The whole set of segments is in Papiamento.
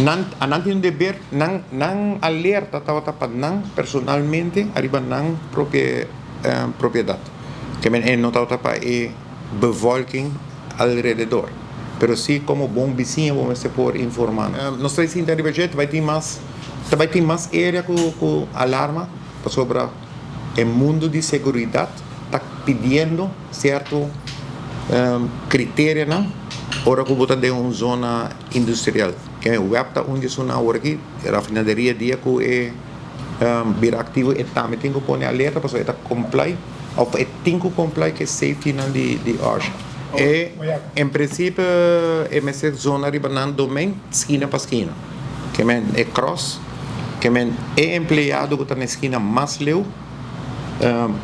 Nan nan tin un deber, nan nan alerta tabata pa nan personalmente ariba nan propio propiedat. Ke men e no tabata pa e bevolking alrededor. Pero si komo bon bisiña bo mester por informa nan. Nos ta sinta riba dje, ta bai tin mas ta bai tin mas area ku ku alarma pasobra e mundu di seguridat ta pidiendo sierto kriterianan ora ku bo ta den un zona industrial. Ke web ta un di esunnan awor aki, e rafinaderia dia ku e bira aktivo e tambe tin ku pone alerta pasobra e ta comply òf e tin ku comply ku e safetynan di OSHA. E en prinsipio e mester zona riba nan domein skina pa skina. Ke men e cross, ke men e empleado ku ta na e skina mas leu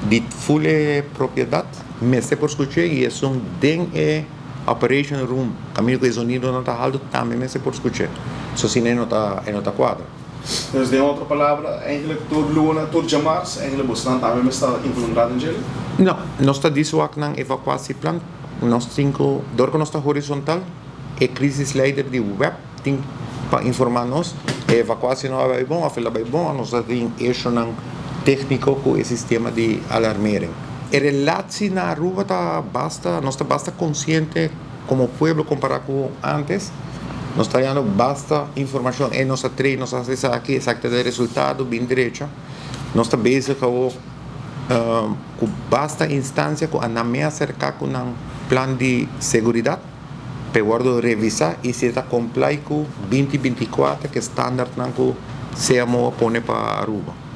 di ful e propiedat mester por skuch'é i esun den e operation room kaminda ku e zonidonan ta haltu tambe mester por skuch'é. So asina e no ta e no ta kuadra. Dus den otro palabra, eigenlijk tur luna, tur djamars, eigenlijk bosnan tambe mester ta involukrá den djele? No, nos ta diswak nan evakuasieplan. Nos tin ku, dor ku nos ta horizontal, e crisisleider di web tin pa informá nos e evakuasie no a bai bon òf el a bai bon òf nos a tin eshonan tékniko ku e sistema di alarmering. E relatsie na Aruba ta basta, nos ta basta konsiente komo pueblo kompará ku ántes. Nos ta hañando basta informashon, e nos a train, nos a hasi esaki, esaki ta e resultado, bin derecho. Nos ta bezig awor ku basta instansia ku a nan me aserká ku nan plan di seguridat. P'e wordo revisa y si e ta comply cu 2024 cu e standardnan cu CMO a pone pa Aruba.